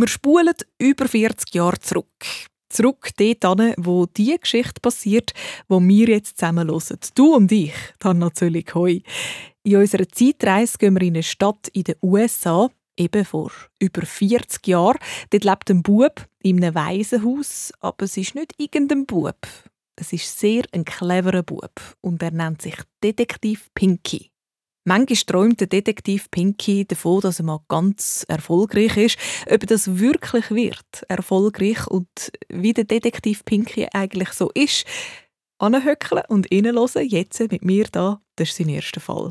Wir spulen über 40 Jahre zurück. Zurück dorthin, wo die Geschichte passiert, die wir jetzt zusammen hören. Du und ich, Hanna Zöllig-Hoi. In unserer Zeitreise gehen wir in eine Stadt in den USA, eben vor über 40 Jahren. Dort lebt ein Bub in einem Waisenhaus, aber es ist nicht irgendein Bub. Es ist sehr ein cleverer Bub und er nennt sich Detektiv Pinky. Manchmal träumt der Detektiv Pinky davon, dass er mal ganz erfolgreich ist. Ob das wirklich wird, erfolgreich und wie der Detektiv Pinky eigentlich so ist, anhöckeln und reinhören, jetzt mit mir da, das ist sein erster Fall.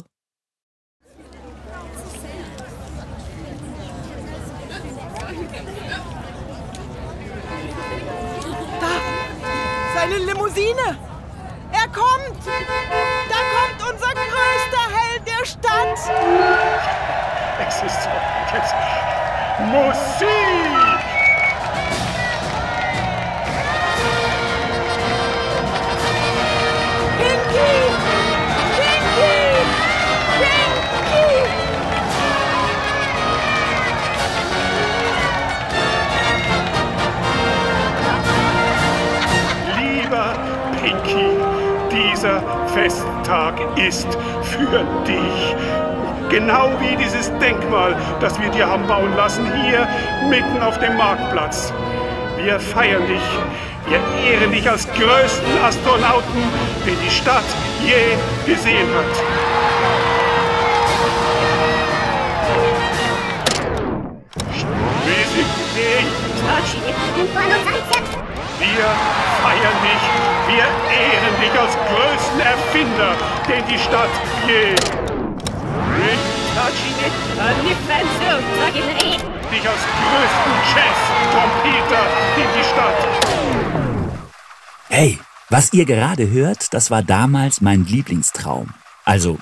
Eine Limousine! Er kommt! Da kommt unser größter Held der Stadt! Es ist so jetzt Musik! Pinky! Pinky! Pinky! Pinky, dieser Festtag ist für dich. Genau wie dieses Denkmal, das wir dir haben bauen lassen, hier mitten auf dem Marktplatz. Wir feiern dich. Wir ehren dich als größten Astronauten, den die Stadt je gesehen hat. Wir feiern dich, wir ehren dich als größten Erfinder, den die Stadt je... Dich als größten Jazz-Trompeter, den die Stadt... Hey, was ihr gerade hört, das war damals mein Lieblingstraum. Also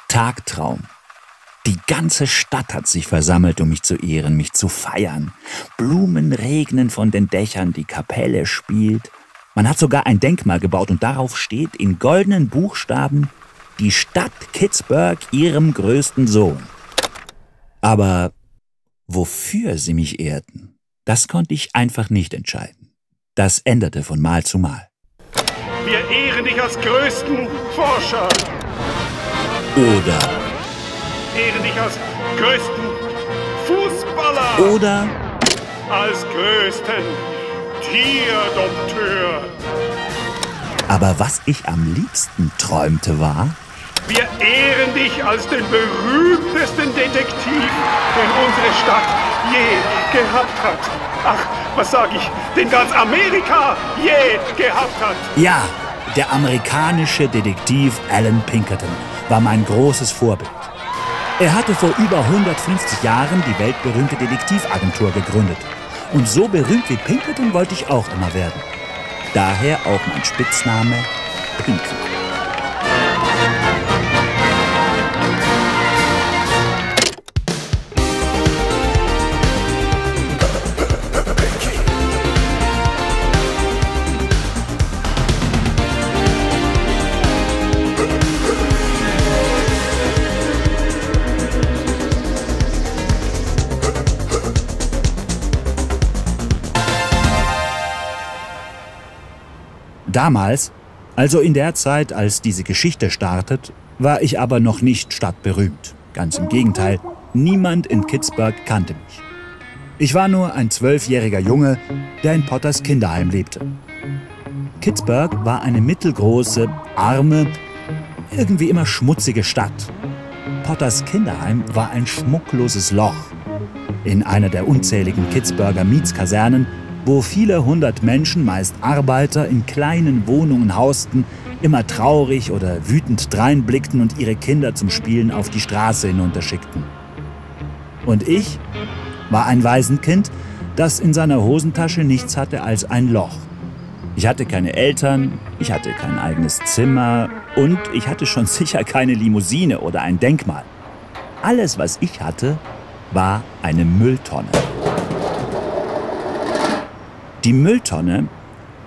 Tagtraum. Die ganze Stadt hat sich versammelt, um mich zu ehren, mich zu feiern. Blumen regnen von den Dächern, die Kapelle spielt. Man hat sogar ein Denkmal gebaut und darauf steht in goldenen Buchstaben die Stadt Kitzbühel ihrem größten Sohn. Aber wofür sie mich ehrten, das konnte ich einfach nicht entscheiden. Das änderte von Mal zu Mal. Wir ehren dich als größten Forscher. Oder... ehren dich als größten Fußballer. Oder... als größten Tierdompteur. Aber was ich am liebsten träumte war... wir ehren dich als den berühmtesten Detektiv, den unsere Stadt je gehabt hat. Ach, was sag ich, den ganz Amerika je gehabt hat. Ja, der amerikanische Detektiv Alan Pinkerton war mein großes Vorbild. Er hatte vor über 150 Jahren die weltberühmte Detektivagentur gegründet. Und so berühmt wie Pinkerton wollte ich auch immer werden. Daher auch mein Spitzname Pinky. Damals, also in der Zeit, als diese Geschichte startet, war ich aber noch nicht stadtberühmt. Ganz im Gegenteil, niemand in Kitzbühel kannte mich. Ich war nur ein 12-jähriger Junge, der in Potters Kinderheim lebte. Kitzbühel war eine mittelgroße, arme, irgendwie immer schmutzige Stadt. Potters Kinderheim war ein schmuckloses Loch. In einer der unzähligen Kitzbüheler Mietskasernen, wo viele hundert Menschen, meist Arbeiter, in kleinen Wohnungen hausten, immer traurig oder wütend dreinblickten und ihre Kinder zum Spielen auf die Straße hinunterschickten. Und ich war ein Waisenkind, das in seiner Hosentasche nichts hatte als ein Loch. Ich hatte keine Eltern, ich hatte kein eigenes Zimmer und ich hatte schon sicher keine Limousine oder ein Denkmal. Alles, was ich hatte, war eine Mülltonne. Die Mülltonne,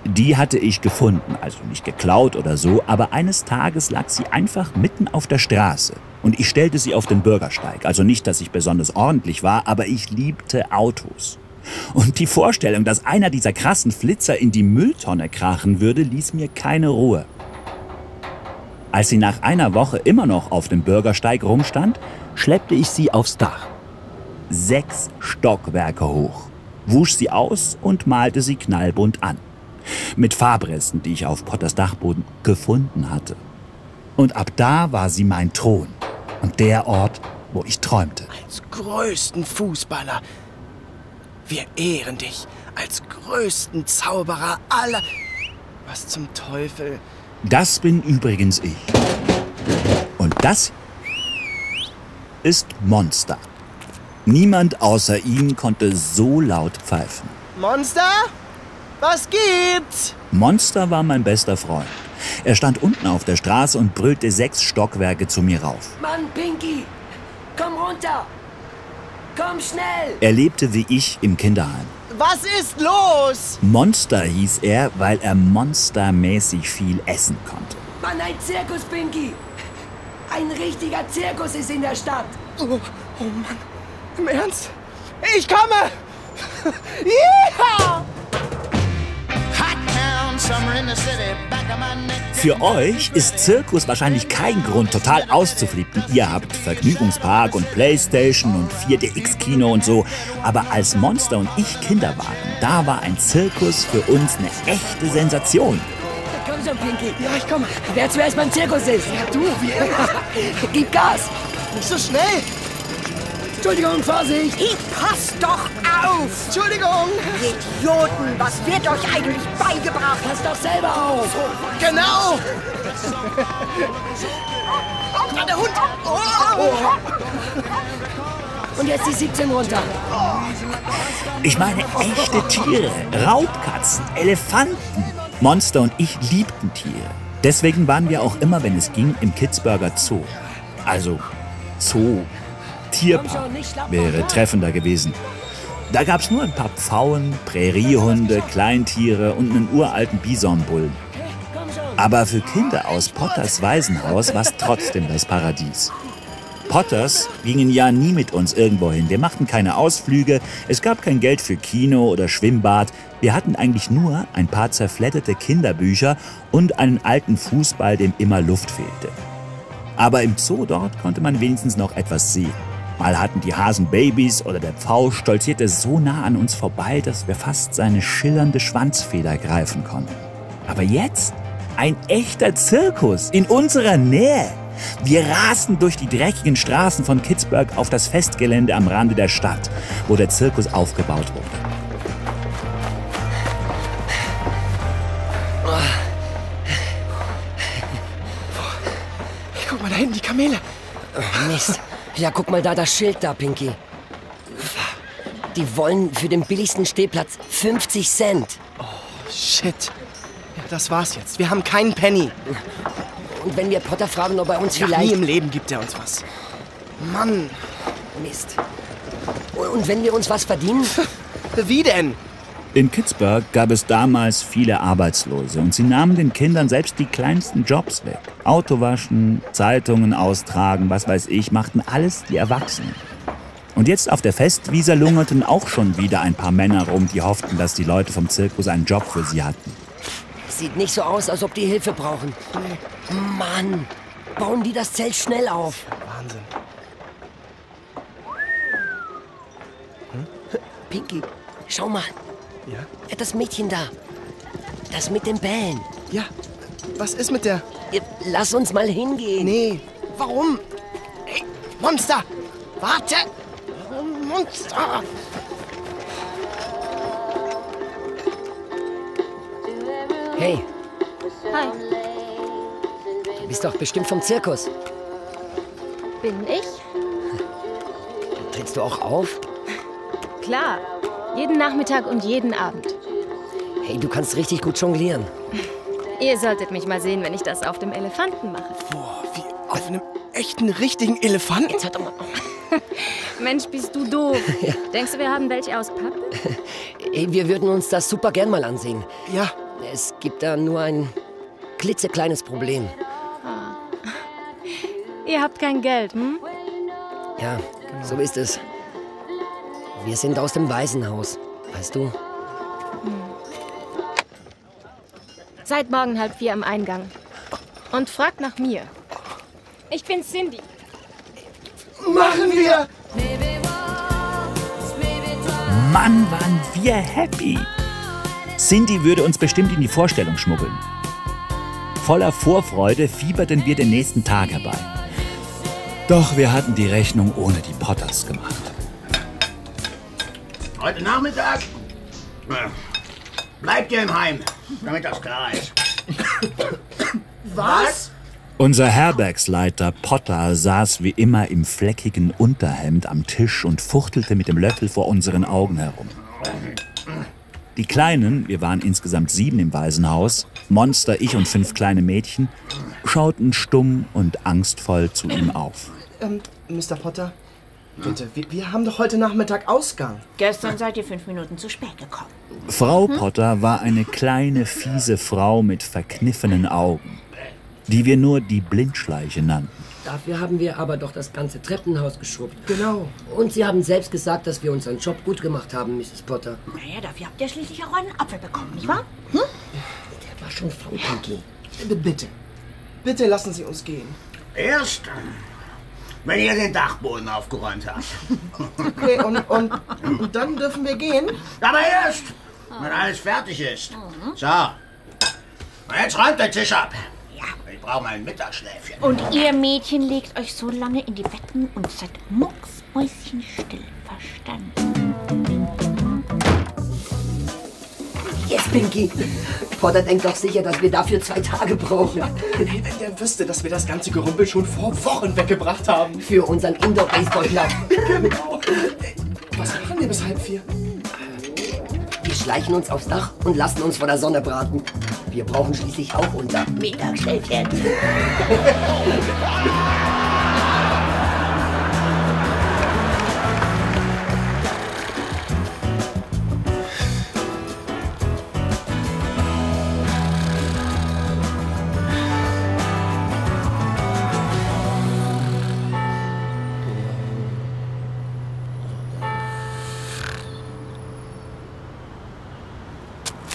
die hatte ich gefunden, also nicht geklaut oder so, aber eines Tages lag sie einfach mitten auf der Straße. Und ich stellte sie auf den Bürgersteig. Also nicht, dass ich besonders ordentlich war, aber ich liebte Autos. Und die Vorstellung, dass einer dieser krassen Flitzer in die Mülltonne krachen würde, ließ mir keine Ruhe. Als sie nach einer Woche immer noch auf dem Bürgersteig rumstand, schleppte ich sie aufs Dach. 6 Stockwerke hoch, wusch sie aus und malte sie knallbunt an. Mit Farbresten, die ich auf Potters Dachboden gefunden hatte. Und ab da war sie mein Thron und der Ort, wo ich träumte. Als größten Fußballer. Wir ehren dich als größten Zauberer aller... Was zum Teufel? Das bin übrigens ich. Und das ist Monster. Niemand außer ihm konnte so laut pfeifen. Monster? Was gibt's? Monster war mein bester Freund. Er stand unten auf der Straße und brüllte 6 Stockwerke zu mir rauf. Mann, Pinky, komm runter! Komm schnell! Er lebte wie ich im Kinderheim. Was ist los? Monster hieß er, weil er monstermäßig viel essen konnte. Mann, ein Zirkus, Pinky! Ein richtiger Zirkus ist in der Stadt! Oh Mann, im Ernst? Ich komme! Yeah! Für euch ist Zirkus wahrscheinlich kein Grund, total auszuflippen. Ihr habt Vergnügungspark und Playstation und 4DX-Kino und so. Aber als Monster und ich Kinder waren, da war ein Zirkus für uns eine echte Sensation. Komm schon, Pinky! Ja, ich komme. Wer zuerst beim Zirkus ist? Ja, du, wie immer. Gib Gas! Nicht so schnell. Entschuldigung, Vorsicht! Pass doch auf! Entschuldigung. Idioten, was wird euch eigentlich beigebracht? Pass doch selber auf! Genau. Da, der Hund. Oh. Und jetzt die 17 runter. Ich meine echte Tiere, Raubkatzen, Elefanten. Monster und ich liebten Tiere. Deswegen waren wir auch immer, wenn es ging, im Kitzbürger Zoo. Also Zoo. Tierpark wäre treffender gewesen. Da gab's nur ein paar Pfauen, Präriehunde, Kleintiere und einen uralten Bisonbullen. Aber für Kinder aus Potters Waisenhaus war's trotzdem das Paradies. Potters gingen ja nie mit uns irgendwo hin. Wir machten keine Ausflüge, es gab kein Geld für Kino oder Schwimmbad. Wir hatten eigentlich nur ein paar zerfledderte Kinderbücher und einen alten Fußball, dem immer Luft fehlte. Aber im Zoo dort konnte man wenigstens noch etwas sehen. Mal hatten die Hasen Babys oder der Pfau stolzierte so nah an uns vorbei, dass wir fast seine schillernde Schwanzfeder greifen konnten. Aber jetzt ein echter Zirkus in unserer Nähe. Wir rasten durch die dreckigen Straßen von Kitzbühel auf das Festgelände am Rande der Stadt, wo der Zirkus aufgebaut wurde. Guck mal da hinten, die Kamele. Oh, Mist. Ja, guck mal da, das Schild da, Pinky. Die wollen für den billigsten Stehplatz 50 Cent. Oh, shit. Ja, das war's jetzt. Wir haben keinen Penny. Und wenn wir Potter fragen, ob er uns Ja, vielleicht... nie im Leben gibt er uns was. Mann. Mist. Und wenn wir uns was verdienen? Wie denn? In Kitzbühel gab es damals viele Arbeitslose und sie nahmen den Kindern selbst die kleinsten Jobs weg. Auto waschen, Zeitungen austragen, was weiß ich, machten alles die Erwachsenen. Und jetzt auf der Festwiese lungerten auch schon wieder ein paar Männer rum, die hofften, dass die Leute vom Zirkus einen Job für sie hatten. Sieht nicht so aus, als ob die Hilfe brauchen. Nee. Mann, bauen die das Zelt schnell auf. Wahnsinn. Pinky, schau mal. Ja? Das Mädchen da. Das mit den Bällen. Ja. Was ist mit der... Lass uns mal hingehen. Nee. Warum? Hey, Monster! Warte! Monster! Hey, Hi, du bist doch bestimmt vom Zirkus. bin ich? Trittst du auch auf? Klar, jeden Nachmittag und jeden Abend. Hey, du kannst richtig gut jonglieren. Ihr solltet mich mal sehen, wenn ich das auf dem Elefanten mache. Boah, wie auf einem echten, richtigen Elefanten? Jetzt hört doch mal. Mensch, bist du doof. Denkst du, wir haben welche aus Pappe? Hey, wir würden uns das super gern mal ansehen. Ja. Es gibt da nur ein klitzekleines Problem. Ihr habt kein Geld, hm? Ja, so ist es. Wir sind aus dem Waisenhaus. Weißt du? Seid morgen 3:30 am Eingang. Und fragt nach mir. Ich bin Cindy. Machen wir! Mann, waren wir happy. Cindy würde uns bestimmt in die Vorstellung schmuggeln. Voller Vorfreude fieberten wir den nächsten Tag herbei. Doch wir hatten die Rechnung ohne die Potters gemacht. Heute Nachmittag bleibt ihr im Heim, damit das klar ist. Was? Unser Herbergsleiter Potter saß wie immer im fleckigen Unterhemd am Tisch und fuchtelte mit dem Löffel vor unseren Augen herum. Die Kleinen, wir waren insgesamt 7 im Waisenhaus, Monster, ich und 5 kleine Mädchen, schauten stumm und angstvoll zu ihm auf. Mr. Potter, bitte, wir haben doch heute Nachmittag Ausgang. Gestern seid ihr 5 Minuten zu spät gekommen. Frau Potter war eine kleine, fiese Frau mit verkniffenen Augen, die wir nur die Blindschleiche nannten. Dafür haben wir aber doch das ganze Treppenhaus geschrubbt. Genau. Und Sie haben selbst gesagt, dass wir unseren Job gut gemacht haben, Mrs. Potter. Naja, dafür habt ihr schließlich auch einen Apfel bekommen, nicht wahr? Der war schon faul, Pinky. Bitte lassen Sie uns gehen. Erst, wenn ihr den Dachboden aufgeräumt habt. Okay, und dann dürfen wir gehen? Aber erst, wenn alles fertig ist. So, und jetzt räumt den Tisch ab. Ich brauche mal ein Mittagsschläfchen. Und ihr Mädchen legt euch so lange in die Betten und seid mucksmäuschenstill, verstanden? Yes, Pinky. Potter denkt doch sicher, dass wir dafür 2 Tage brauchen. Hey, wenn der wüsste, dass wir das ganze Gerümpel schon vor Wochen weggebracht haben. Für unseren Indoor-Baseball-Club. Genau. Was machen wir bis 3:30? Wir schleichen uns aufs Dach und lassen uns vor der Sonne braten. Wir brauchen schließlich auch unser Mittagsschläfchen.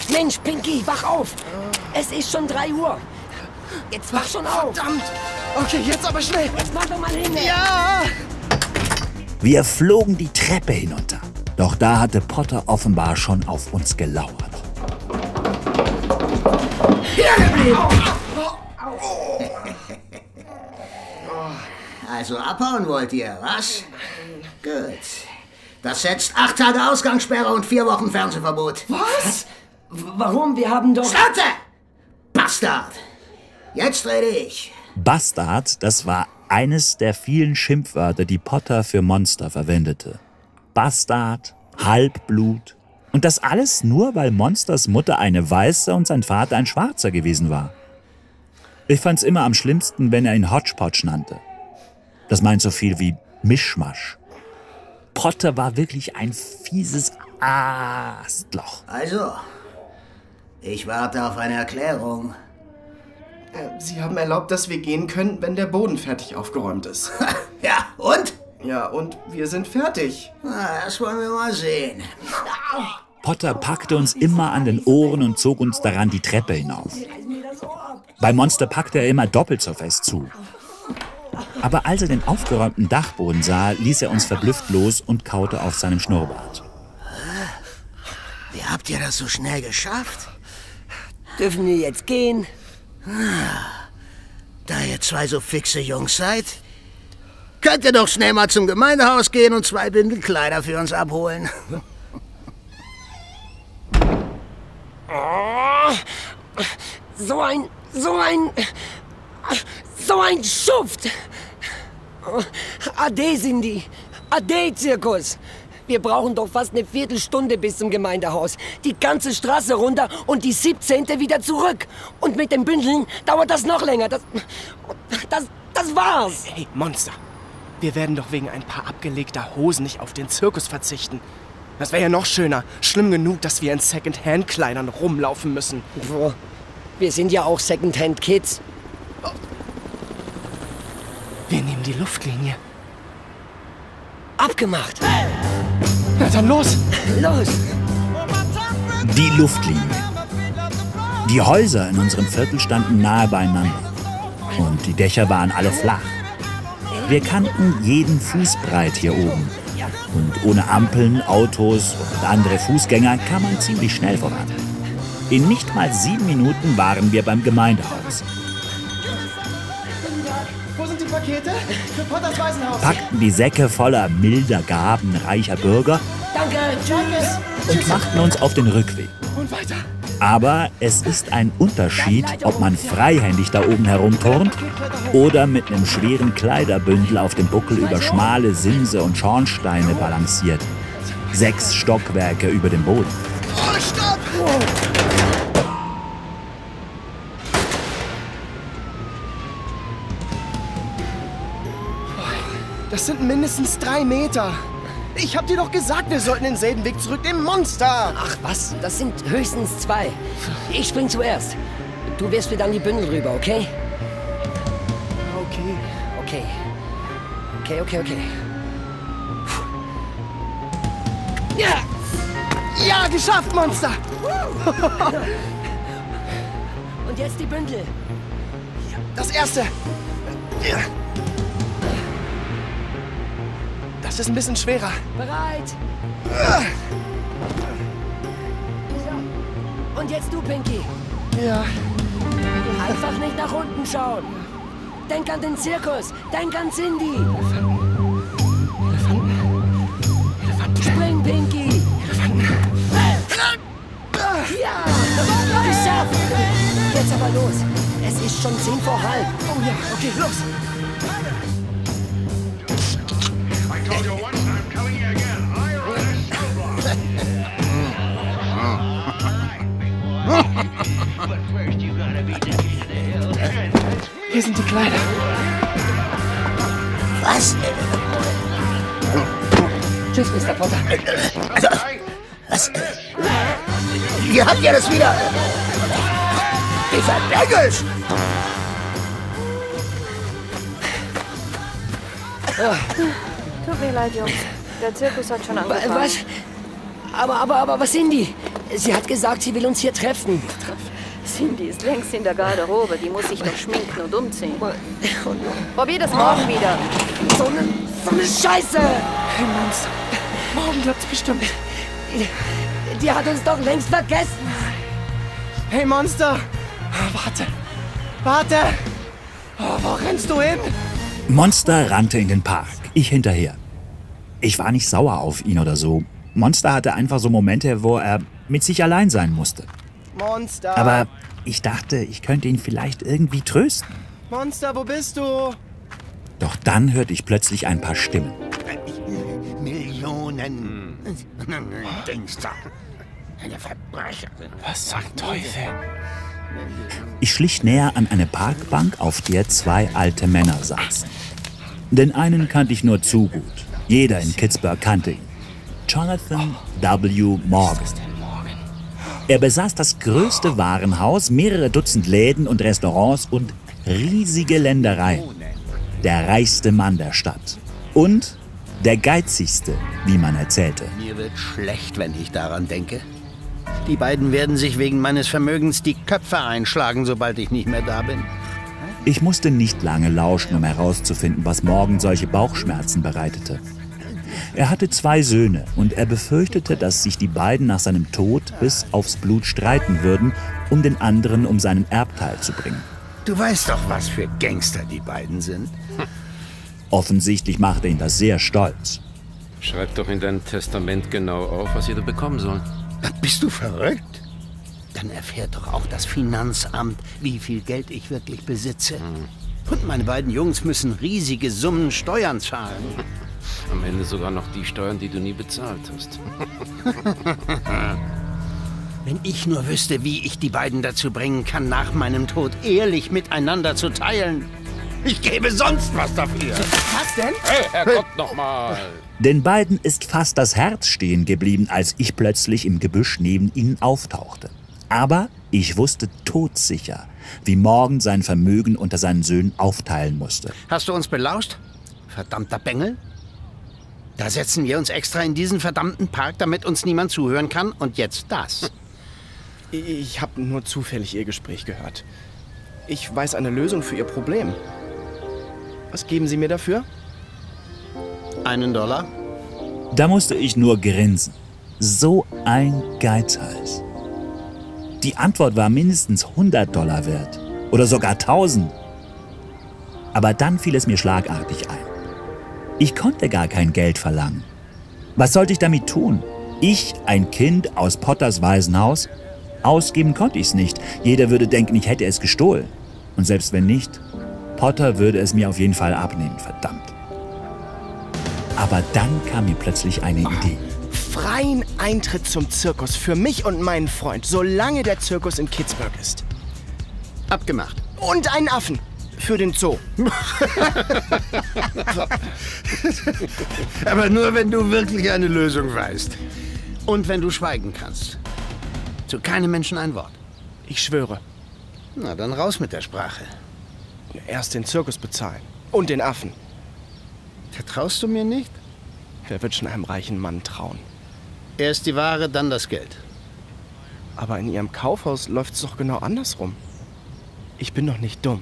Mensch, Pinky, wach auf! Es ist schon 3 Uhr. Jetzt wach schon auf! Verdammt! Okay, jetzt aber schnell! Jetzt mach doch mal hin! Ja! Wir flogen die Treppe hinunter. Doch da hatte Potter offenbar schon auf uns gelauert. Also abhauen wollt ihr, was? Gut. Das setzt 8 Tage Ausgangssperre und 4 Wochen Fernsehverbot. Was? Warum? Wir haben doch... Schnauze! Bastard! Jetzt rede ich. Bastard, das war eines der vielen Schimpfwörter, die Potter für Monster verwendete. Bastard, Halbblut. Und das alles nur, weil Monsters Mutter eine Weiße und sein Vater ein Schwarzer gewesen war. Ich fand's immer am schlimmsten, wenn er ihn Hodgepodge nannte. Das meint so viel wie Mischmasch. Potter war wirklich ein fieses Astloch. Also, ich warte auf eine Erklärung. Sie haben erlaubt, dass wir gehen können, wenn der Boden fertig aufgeräumt ist. Ja, und? Ja, und wir sind fertig. Na, das wollen wir mal sehen. Potter packte uns immer an den Ohren und zog uns daran die Treppe hinauf. Bei Monster packte er immer doppelt so fest zu. Aber als er den aufgeräumten Dachboden sah, ließ er uns verblüfft los und kaute auf seinem Schnurrbart. Wie habt ihr das so schnell geschafft? Dürfen wir jetzt gehen? Da ihr 2 so fixe Jungs seid, könnt ihr doch schnell mal zum Gemeindehaus gehen und 2 Bündel Kleider für uns abholen. So ein Schuft! Ade, Cindy. Ade, Zirkus. Wir brauchen doch fast eine Viertelstunde bis zum Gemeindehaus. Die ganze Straße runter und die 17. wieder zurück. Und mit den Bündeln dauert das noch länger. Das war's. Hey, Monster. Wir werden doch wegen ein paar abgelegter Hosen nicht auf den Zirkus verzichten. Das wäre ja noch schöner. Schlimm genug, dass wir in Second-Hand-Kleidern rumlaufen müssen. Wir sind ja auch Second-Hand-Kids. Wir nehmen die Luftlinie. Abgemacht. Na dann los! Los! Die Luftlinie. Die Häuser in unserem Viertel standen nahe beieinander. Und die Dächer waren alle flach. Wir kannten jeden Fußbreit hier oben. Und ohne Ampeln, Autos und andere Fußgänger kam man ziemlich schnell voran. In nicht mal 7 Minuten waren wir beim Gemeindehaus. Wo sind die Pakete? Für Potters Waisenhaus. Packten die Säcke voller milder Gaben reicher Bürger Danke, tschüss. und machten uns auf den Rückweg. Und weiter. Aber es ist ein Unterschied, ob man freihändig da oben herumturnt oder mit einem schweren Kleiderbündel auf dem Buckel über schmale Simse und Schornsteine balanciert. 6 Stockwerke über dem Boden. Oh, stopp! Das sind mindestens 3 Meter. Ich hab dir doch gesagt, wir sollten denselben Weg zurück dem Monster. Ach was, das sind höchstens 2. Ich spring zuerst. Du wirfst mir dann die Bündel rüber, okay? Okay. Okay. Ja! Ja, geschafft, Monster! Und jetzt die Bündel. Das erste. Ja. Das ist ein bisschen schwerer. Bereit? So. Und jetzt du, Pinky. Ja. Einfach nicht nach unten schauen. Denk an den Zirkus. Denk an Cindy. Spring, Pinky. Ja, geschafft. Jetzt aber los. Es ist schon 10 vor halb. Oh ja, okay, los. Hier sind die Kleider. Was? Tschüss, Mr. Potter. Also, was? Wie habt ihr das wieder? Die Verbengels! Tut mir leid, Jungs. Der Zirkus hat schon angefangen. Was? Aber Cindy, sie hat gesagt, sie will uns hier treffen. Cindy ist längst in der Garderobe. Die muss sich noch schminken und umziehen. Probier das morgen wieder. So eine Scheiße! Hey, Monster. Morgen klappt's bestimmt. Die hat uns doch längst vergessen. Hey, Monster. Warte. Oh, wo rennst du hin? Monster rannte in den Park, ich hinterher. Ich war nicht sauer auf ihn oder so. Monster hatte einfach so Momente, wo er mit sich allein sein musste. Monster. Aber ich dachte, ich könnte ihn vielleicht irgendwie trösten. Monster, wo bist du? Doch dann hörte ich plötzlich ein paar Stimmen. Millionen. Gangster. Eine Verbrecherin. Was sagt Teufel? Ich schlich näher an eine Parkbank, auf der 2 alte Männer saßen. Den einen kannte ich nur zu gut. Jeder in Kidsburg kannte ihn. Jonathan W. Morgan. Er besaß das größte Warenhaus, mehrere Dutzend Läden und Restaurants und riesige Ländereien. Der reichste Mann der Stadt. Und der geizigste, wie man erzählte. Mir wird schlecht, wenn ich daran denke. Die beiden werden sich wegen meines Vermögens die Köpfe einschlagen, sobald ich nicht mehr da bin. Ich musste nicht lange lauschen, um herauszufinden, was Morgan solche Bauchschmerzen bereitete. Er hatte 2 Söhne und er befürchtete, dass sich die beiden nach seinem Tod bis aufs Blut streiten würden, um den anderen um seinen Erbteil zu bringen. Du weißt doch, was für Gangster die beiden sind. Offensichtlich machte ihn das sehr stolz. Schreib doch in dein Testament genau auf, was ihr da bekommen sollt. Bist du verrückt? Dann erfährt doch auch das Finanzamt, wie viel Geld ich wirklich besitze. Und meine beiden Jungs müssen riesige Summen Steuern zahlen. Am Ende sogar noch die Steuern, die du nie bezahlt hast. Wenn ich nur wüsste, wie ich die beiden dazu bringen kann, nach meinem Tod ehrlich miteinander zu teilen. Ich gäbe sonst was dafür. Was denn? Hey, Herrgott, nochmal! Den beiden ist fast das Herz stehen geblieben, als ich plötzlich im Gebüsch neben ihnen auftauchte. Aber ich wusste todsicher, wie Morgan sein Vermögen unter seinen Söhnen aufteilen musste. Hast du uns belauscht? Verdammter Bengel? Da setzen wir uns extra in diesen verdammten Park, damit uns niemand zuhören kann. Und jetzt das. Ich habe nur zufällig Ihr Gespräch gehört. Ich weiß eine Lösung für Ihr Problem. Was geben Sie mir dafür? $1? Da musste ich nur grinsen. So ein Geizhals. Die Antwort war mindestens $100 wert. Oder sogar 1000. Aber dann fiel es mir schlagartig ein. Ich konnte gar kein Geld verlangen. Was sollte ich damit tun? Ich, ein Kind aus Potters Waisenhaus? Ausgeben konnte ich es nicht. Jeder würde denken, ich hätte es gestohlen. Und selbst wenn nicht, Potter würde es mir auf jeden Fall abnehmen, verdammt. Aber dann kam mir plötzlich eine Idee. Freien Eintritt zum Zirkus für mich und meinen Freund, solange der Zirkus in Kitzbühel ist. Abgemacht. Und einen Affen. Für den Zoo. Aber nur, wenn du wirklich eine Lösung weißt. Und wenn du schweigen kannst. Zu keinem Menschen ein Wort. Ich schwöre. Na, dann raus mit der Sprache. Erst den Zirkus bezahlen. Und den Affen. Vertraust du mir nicht? Wer wird schon einem reichen Mann trauen? Erst die Ware, dann das Geld. Aber in Ihrem Kaufhaus läuft es doch genau andersrum. Ich bin doch nicht dumm.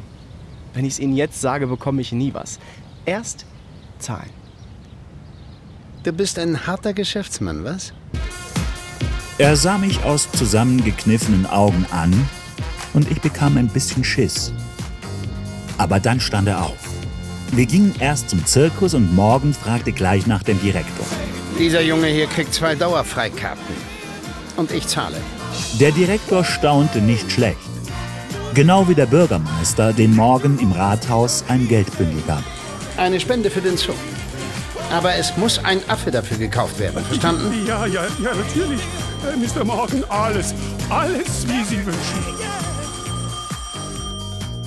Wenn ich es Ihnen jetzt sage, bekomme ich nie was. Erst zahlen. Du bist ein harter Geschäftsmann, was? Er sah mich aus zusammengekniffenen Augen an und ich bekam ein bisschen Schiss. Aber dann stand er auf. Wir gingen erst zum Zirkus und Morgan fragte gleich nach dem Direktor. Dieser Junge hier kriegt 2 Dauerfreikarten. Und ich zahle. Der Direktor staunte nicht schlecht. Genau wie der Bürgermeister, dem Morgan im Rathaus ein Geldbündel gab. Eine Spende für den Zoo. Aber es muss ein Affe dafür gekauft werden, verstanden? Ja, natürlich. Mr. Morgan, alles, wie Sie wünschen.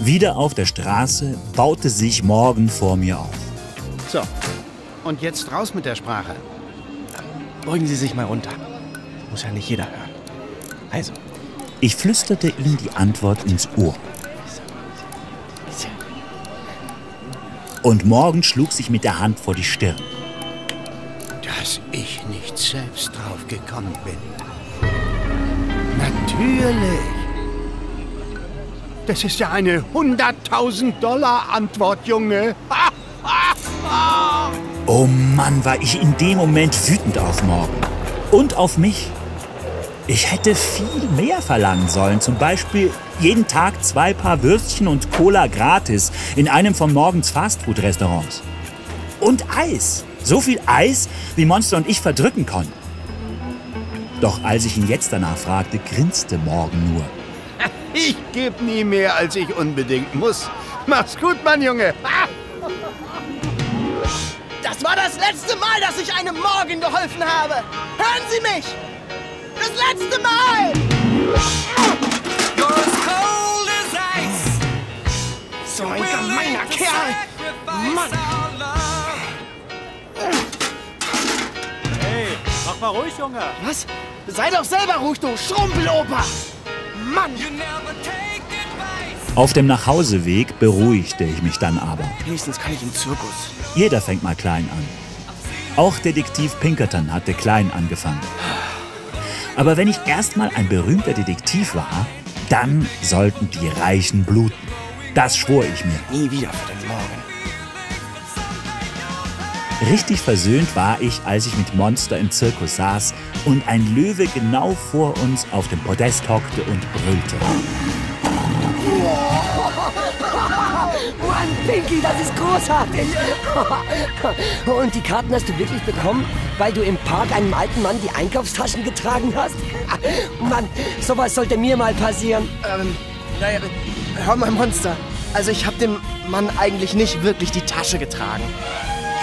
Wieder auf der Straße baute sich Morgan vor mir auf. So, und jetzt raus mit der Sprache. Beugen Sie sich mal runter. Muss ja nicht jeder hören. Also. Ich flüsterte ihm die Antwort ins Ohr. Und Morgan schlug sich mit der Hand vor die Stirn. Dass ich nicht selbst drauf gekommen bin. Natürlich. Das ist ja eine $100.000 Antwort, Junge. Oh Mann, war ich in dem Moment wütend auf Morgan. Und auf mich. Ich hätte viel mehr verlangen sollen. Zum Beispiel jeden Tag 2 Paar Würstchen und Cola gratis in einem von Morgans Fastfood-Restaurants. Und Eis. So viel Eis, wie Monster und ich verdrücken konnten. Doch als ich ihn jetzt danach fragte, grinste Morgan nur. Ich gebe nie mehr, als ich unbedingt muss. Mach's gut, Mann, Junge. Das war das letzte Mal, dass ich einem Morgan geholfen habe. Hören Sie mich! Das letzte Mal! So ein gemeiner Kerl! Mann! Hey, mach mal ruhig, Junge! Was? Sei doch selber ruhig, du Schrumpeloper! Mann! Auf dem Nachhauseweg beruhigte ich mich dann aber. Wenigstens kann ich im Zirkus. Jeder fängt mal klein an. Auch Detektiv Pinkerton hatte klein angefangen. Aber wenn ich erstmal ein berühmter Detektiv war, dann sollten die Reichen bluten. Das schwor ich mir. Nie wieder für den Morgan. Richtig versöhnt war ich, als ich mit Monster im Zirkus saß und ein Löwe genau vor uns auf dem Podest hockte und brüllte. Mann, Pinky, das ist großartig. Und die Karten hast du wirklich bekommen, weil du im Park einem alten Mann die Einkaufstaschen getragen hast? Mann, sowas sollte mir mal passieren. Naja, hör mal, Monster. Also ich habe dem Mann eigentlich nicht wirklich die Tasche getragen.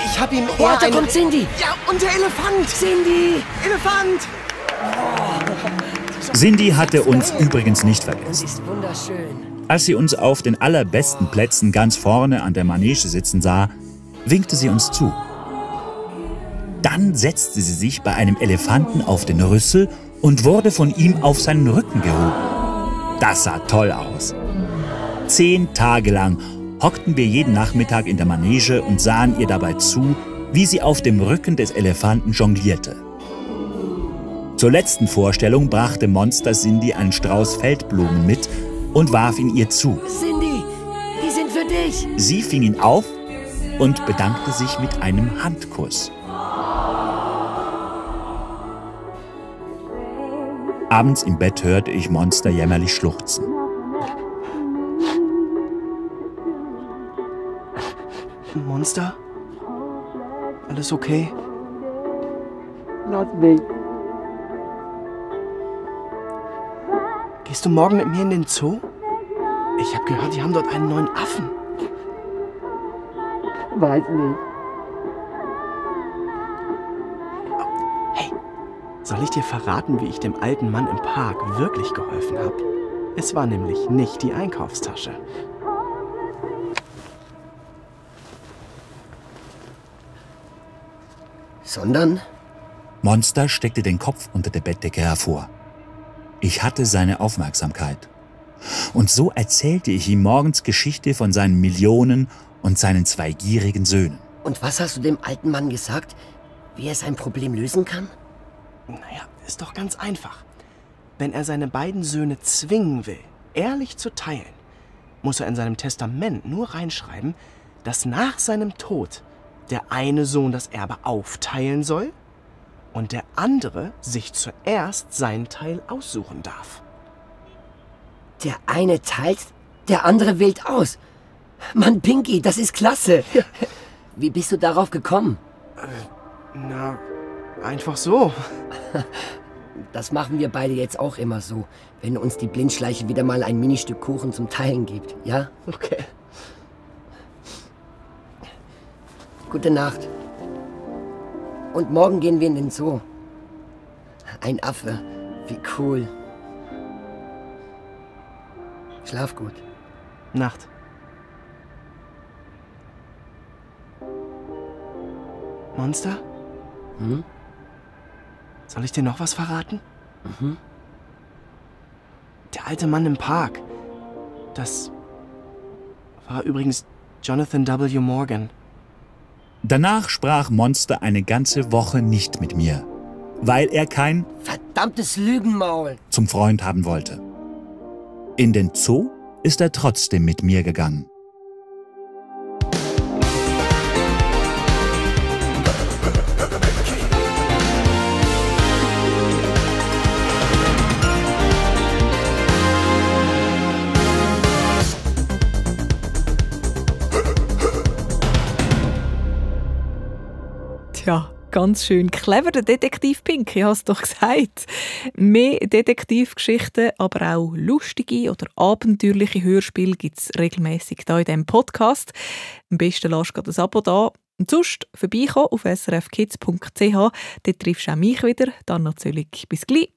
Ich habe ihm eher da kommt Cindy. Ja, und der Elefant. Cindy. Elefant. Cindy hatte uns übrigens nicht vergessen. Sie ist wunderschön. Als sie uns auf den allerbesten Plätzen ganz vorne an der Manege sitzen sah, winkte sie uns zu. Dann setzte sie sich bei einem Elefanten auf den Rüssel und wurde von ihm auf seinen Rücken gehoben. Das sah toll aus. 10 Tage lang hockten wir jeden Nachmittag in der Manege und sahen ihr dabei zu, wie sie auf dem Rücken des Elefanten jonglierte. Zur letzten Vorstellung brachte Monster Cindy einen Strauß Feldblumen mit und warf ihn ihr zu. Cindy, die sind für dich. Sie fing ihn auf und bedankte sich mit einem Handkuss. Abends im Bett hörte ich Monster jämmerlich schluchzen. Monster? Alles okay? Lass mich. Gehst du morgen mit mir in den Zoo? Ich habe gehört, die haben dort einen neuen Affen. Weiß nicht. Hey, soll ich dir verraten, wie ich dem alten Mann im Park wirklich geholfen habe? Es war nämlich nicht die Einkaufstasche. Sondern? Monster steckte den Kopf unter der Bettdecke hervor. Ich hatte seine Aufmerksamkeit. Und so erzählte ich ihm morgens Geschichte von seinen Millionen und seinen 2 gierigen Söhnen. Und was hast du dem alten Mann gesagt, wie er sein Problem lösen kann? Naja, ist doch ganz einfach. Wenn er seine beiden Söhne zwingen will, ehrlich zu teilen, muss er in seinem Testament nur reinschreiben, dass nach seinem Tod der eine Sohn das Erbe aufteilen soll und der andere sich zuerst seinen Teil aussuchen darf. Der eine teilt, der andere wählt aus. Mann, Pinky, das ist klasse. Ja. Wie bist du darauf gekommen? Na, einfach so. Das machen wir beide jetzt auch immer so, wenn uns die Blindschleiche wieder mal ein Ministück Kuchen zum Teilen gibt, ja? Okay. Gute Nacht. Und morgen gehen wir in den Zoo. Ein Affe. Wie cool. Schlaf gut. Nacht. Monster? Hm? Soll ich dir noch was verraten? Mhm. Der alte Mann im Park. Das war übrigens Jonathan W. Morgan. Danach sprach Monster eine ganze Woche nicht mit mir, weil er kein verdammtes Lügenmaul zum Freund haben wollte. In den Zoo ist er trotzdem mit mir gegangen. Tja, ganz schön clever, der Detektiv Pinky, ich habe es doch gesagt. Mehr Detektivgeschichten, aber auch lustige oder abenteuerliche Hörspiele gibt es regelmässig hier in diesem Podcast. Am besten lasst du das Abo da. Und sonst vorbeikommen auf srfkids.ch, dort triffst du auch mich wieder. Dann natürlich bis gleich.